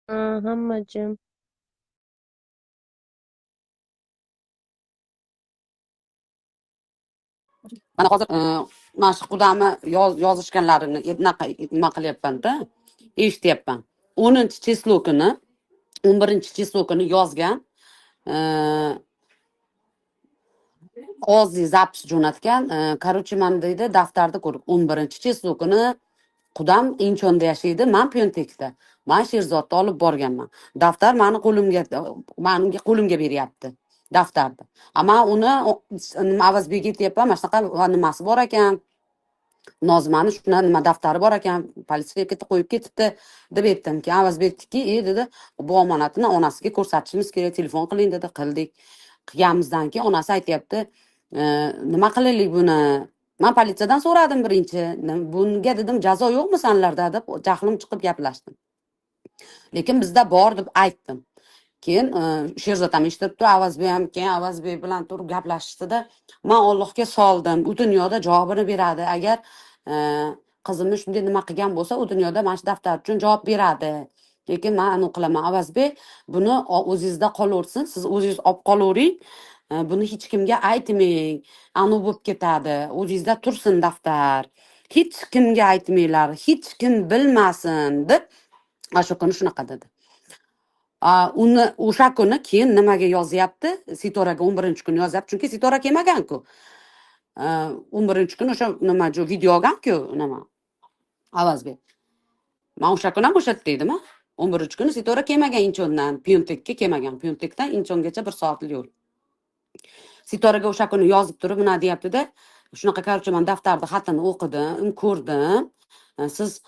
Ha, hamma jim. Mana hozir mana shu qudamni yozishganlarini bunaqa nima qilyapman-da, eshityapman. 10 число kuni, 11 число kuni yozgan, og'ziy запись jo'natgan. Короче, man deydi, daftarda ko'rib 11 число kuni qudam Inchonda yashaydi, man Pyontekda. Man Sherzodni olib borganman. Daftar mani qo'limga, mani qo'limga beryapti daftarni. A man uni nima, Avazbekka aytyapman, mana shunaqa nimasi bor ekan. Nozimani shuna nima daftari bor ekan, politsiyaga ketib qo'yib ketibdi deb aytdim. Keyin Avazbek aytdiki, dedi, bu omonatini onasiga ko'rsatishimiz kerak, telefon qiling dedi, qildik. Qilganimizdan keyin onasi aytyapti, nima qilaylik buni? Men politsiyadan so'radim birinchi. Bunga dedim, jazo yo'qmi sanlarda deb jahlim chiqib gaplashdim. Lekin bizda bor deb aytdim. Keyin Sherzod ham eshitib turib, Avazbek ham, keyin Avazbek bilan turib gaplashishdida, men Allohga soldim. U dunyoda javobini beradi. Agar qizimni shunday nima qilgan bo'lsa, u dunyoda mana shu daftar uchun javob beradi. Lekin men anu qilaman, Avazbek, buni o'zingizda qolaversin, siz o'zingiz olib qolavering. Buni hech kimga aytmang. Anu bo'lib ketadi. O'zingizda tursin daftar. Hech kimga aytmanglar, hech kim bilmasin deb ana shu kuni shunaqa dedi. Uni o'sha kuni keyin nimaga yozyapti? Sitoraga 11-kuni yozyapti, chunki Sitora kelmagan-ku. 11-kuni o'sha nima video olgan-ku, nima? Avazbek. Men o'sha kuni ham o'sha yerda edim-a. 11-kuni Sitora kelmagan Inchondan, Pyontekka kelmagan. Pyontekdan Inchongacha 1 soatlik yo'l. Sitoraga o'sha kuni yozib turib, nima deyapti-da? Shunaqa, короче, men daftarni xatini o'qidim, ko'rdim. Siz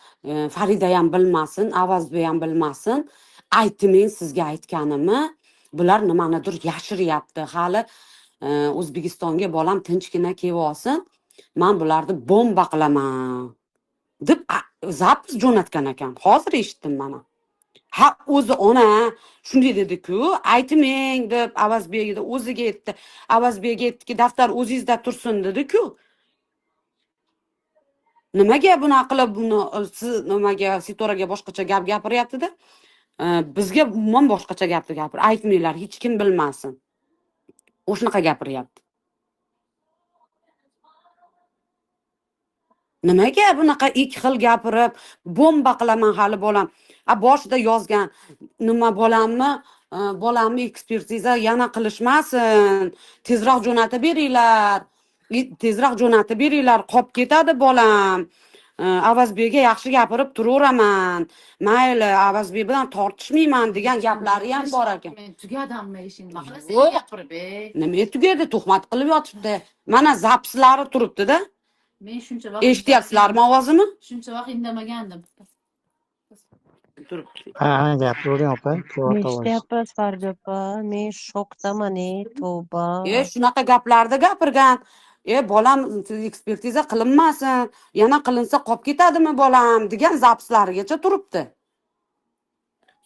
Farida ham bilmasin, Avazbek ham bilmasin. Aytmang sizga aytganimni. Bular nimanidir yashiryapti. Hali O'zbekistonga bolam tinchgina kelib olsin, men bularni bomba qilaman deb zapis jo'natgan ekan. Hozir eshitdim mana. Ha, o'zi ona shunday dedi-ku, aytmang deb Avazbekga o'ziga aytdi. Avazbekga aytdiki, daftar o'zingizda tursin dedi-ku. Nimaga bunaqa qilib buni siz nimaga Sitoraga boshqacha gap gapiryapti-da? Bizga umuman boshqacha gapni gapir. Aytmanglar, hech kim bilmasin. U shunaqa gapiryapti. Nimaga bunaqa ikki xil gapirib, bomba qilaman hali bolam. A boshida yozgan nima bolamni, bolamni ekspertiza yana qilishmasin. Tezroq jo'natib beringlar. Tezroq jo'natib beringlar, qolib ketadi bolam. Avazbekga yaxshi gapirib turaveraman. Mayli, Avazbek bilan tortishmayman degan gaplari ham bor ekan. Men tugadimmi ishing? Nima qilasan Yo'q. gapirib, ey? Nima tugadi? Tuhmat qilib yotibdi. Mana zapslari turibdi-da. Men shuncha vaqt Eshityapsizlarmi ovozimni? Shuncha vaqt indamagandim. Turibdi. Ha, ha, gapiravering opa, kelyapti ovoz. Eshityapmiz Farida opa. Men shokdaman, ey, tavba. Shunaqa gaplarni gapirgan. Bolam ekspertiza qilinmasin, yana qilinsa qolib ketadimi bolam degan zapslarigacha turibdi.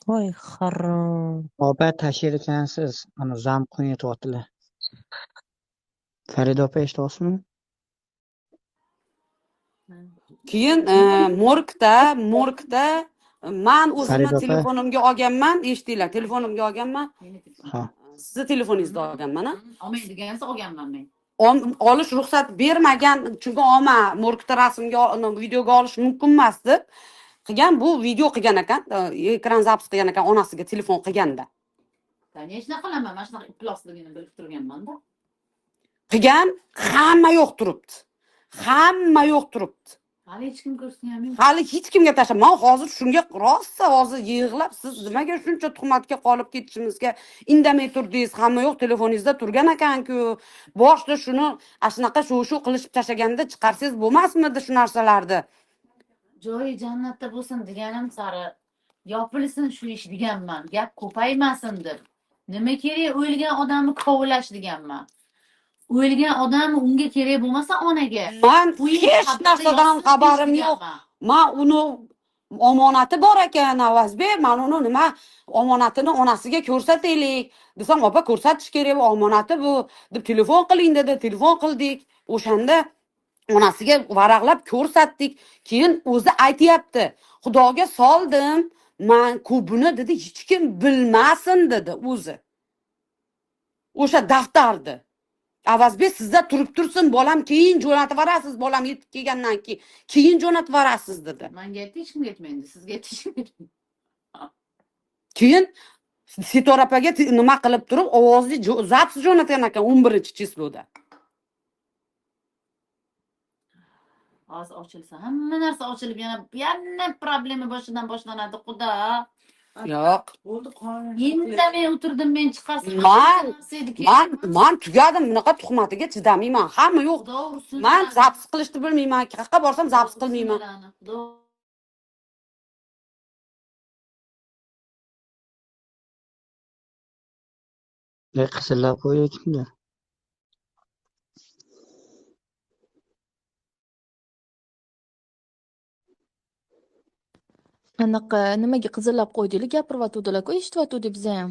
Voy harom. Opa tashir ekansiz, ana zam qo'yatyaptilar. Farida opa eshityapsizmi? Keyin morgda man o'zimni Farida opa. telefonimga olganman, eshitinglar, telefonimga olganman. Ha. Sizni telefoningizda olganman, ha? Olmang degansiz olganman men. Olish ruxsat bermagan, chunki olma, morgda rasmga videoga olish mumkin emas deb qilgan, bu video qilgan ekan, ekran zapis qilgan ekan, onasiga telefon qilganda. Конечно qilaman, mana shunaqa iflosligini bilib turganman-da. Qilgan, hamma yo'q turibdi. Hamma yo'q turibdi. Hali hech kim ko'rsatganim yo'q. Hali hech kimga tashlab, men hozir shunga rosa hozir yig'lab, siz nimaga shuncha tuhmatga qolib ketishimizga indamay turdingiz, hamma yo'q telefoningizda turgan ekan-ku. Boshida shuni ana shunaqa shu-shu qilishib tashlaganda chiqarsangiz bo'lmasmidi shu narsalarni? Joyi jannatda bo'lsin deganim sari yopilsin shu ish deganman, gap ko'paymasin deb. Nima kerak o'lgan odamni kovlash deganman. O'lgan odam unga kerak bo'lmasa onaga. Men U hech qabrda narsadan yotsin, xabarim deganman. yo'q. Men uni omonati bor ekan Avazbek, men uni nima omonatini onasiga ko'rsataylik desam, opa ko'rsatish kerak, bu omonati bu deb telefon qiling dedi, telefon qildik. O'shanda onasiga varaqlab ko'rsatdik. Keyin o'zi aytyapti, Xudoga soldim, Man buni dedi, hech kim bilmasin dedi o'zi. O'sha daftarni. Avazbek sizda turib tursin, bolam keyin jo'natib yuborasiz, bolam yetib kelgandan keyin keyin jo'natib yuborasiz dedi. Manga aytdi, hech kimga aytmang dedi. Sizga aytdi, hech kimga aytmang. Keyin Sitora opaga nima qilib turib ovozli запись jo'natgan ekan 11-число da. Hozir ochilsa, hamma narsa ochilib, yana problema boshidan boshlanadi, xudo. Yo'q. Bo'ldi, qonun. Indamay o'tirdim men, chiqarsa. Man tugadim, bunaqa tuhmatiga chidamayman. Hamma yo'q. Xudo ursin. Man запись qilishni bilmayman. Qayerqa borsam запись qilmayman. Xudo Qizillab qo'ydi kimdir. Anaqa nimaga qizillab qo'ydinglar, gapiryotgandilar-ku, eshityotgandik bizayam.